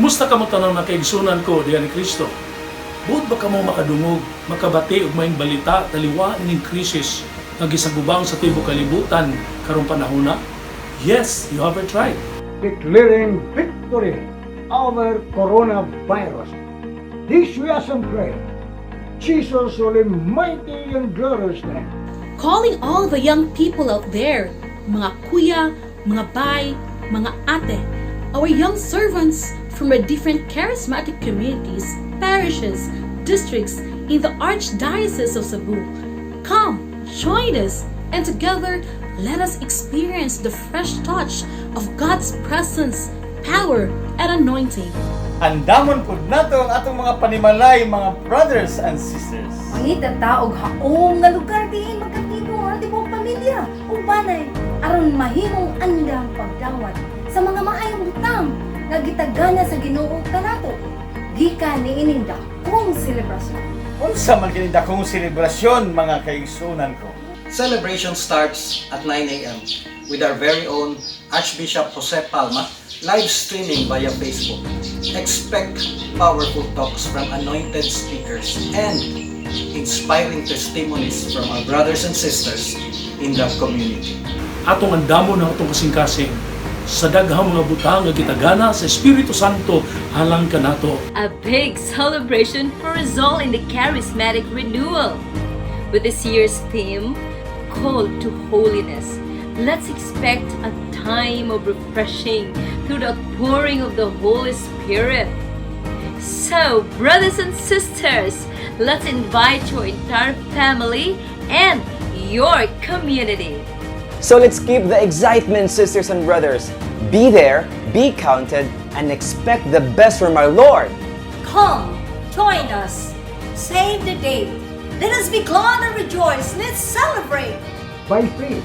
Kumusta kamo tanang mga kaigsunan ko diha ni Kristo? Buot ba kamo makadungog, makabati og maayong balita taliwa ining krisis nga gisagubang sa tibuok kalibutan karong panahona? Yes, you have it right. Declaring victory over coronavirus. This we ask and pray. Jesus' holy, mighty, and glorious name. Calling all the young people out there, mga kuya, mga bay, mga ate, our young servants from the different charismatic communities, parishes, districts in the Archdiocese of Cebu. Come, join us, and together let us experience the fresh touch of God's presence, power, and anointing. Andamon pud nato ang atong mga panimalay, mga brothers and sisters. Mangita ta og haom nga lugar diin magkatipon ang tibuok pamilya ug banay aron mahimong andam pagdawat sa mga maayong butang nga gitagana sa Ginoo kanato gikan niining dakong selebrasyon. Unsa man kini dakong selebrasyon, mga kaigsunan ko? Celebration starts at 9 a.m. with our very own Archbishop Jose Palma live streaming via Facebook. Expect powerful talks from anointed speakers and inspiring testimonies from our brothers and sisters in the community. Atong andamon ang atong kasing-kasing sa daghang mga butang nga gitagana sa Espiritu Santo alang kanato. A big celebration for us all in the charismatic renewal. With this year's theme, Called to Holiness, let's expect a time of refreshing through the outpouring of the Holy Spirit. So, brothers and sisters, let's invite your entire family and your community. So let's keep the excitement, sisters and brothers. Be there, be counted, and expect the best from our Lord. Come, join us. Save the date. Let us be glad and rejoice. Let's celebrate. By faith,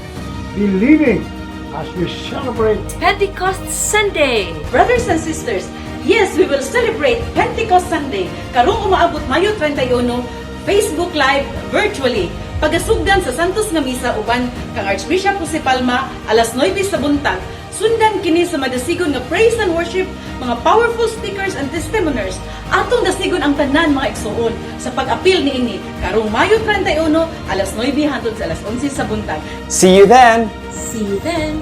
believing as we celebrate Pentecost Sunday. Brothers and sisters, yes, we will celebrate Pentecost Sunday karong umaabot Mayo 31, Facebook Live virtually. Pagasugdan sa Santos nga Misa uban kang Archbishop Jose Palma alas 9 sa buntag. Sundan kini sa madasigon nga praise and worship, mga powerful speakers and testimoniers. Atong dasigon ang tanan, mga igsuon, sa pag-apil niini karong Mayo 31 alas 9 hangtod sa alas 11 sa buntag. See you then! See you then!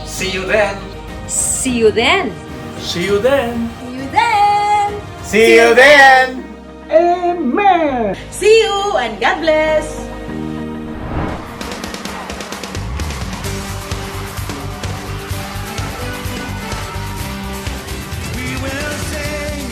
See you then! See you then. See you then! See you then! See you then! Amen! See you and God bless! We will sing.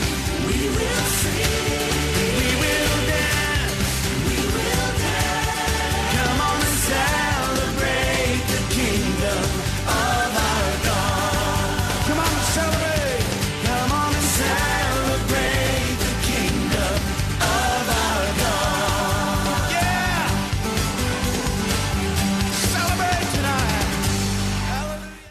We will sing. We will dance. We will dance. Come on and celebrate the kingdom of our God. Come on and celebrate.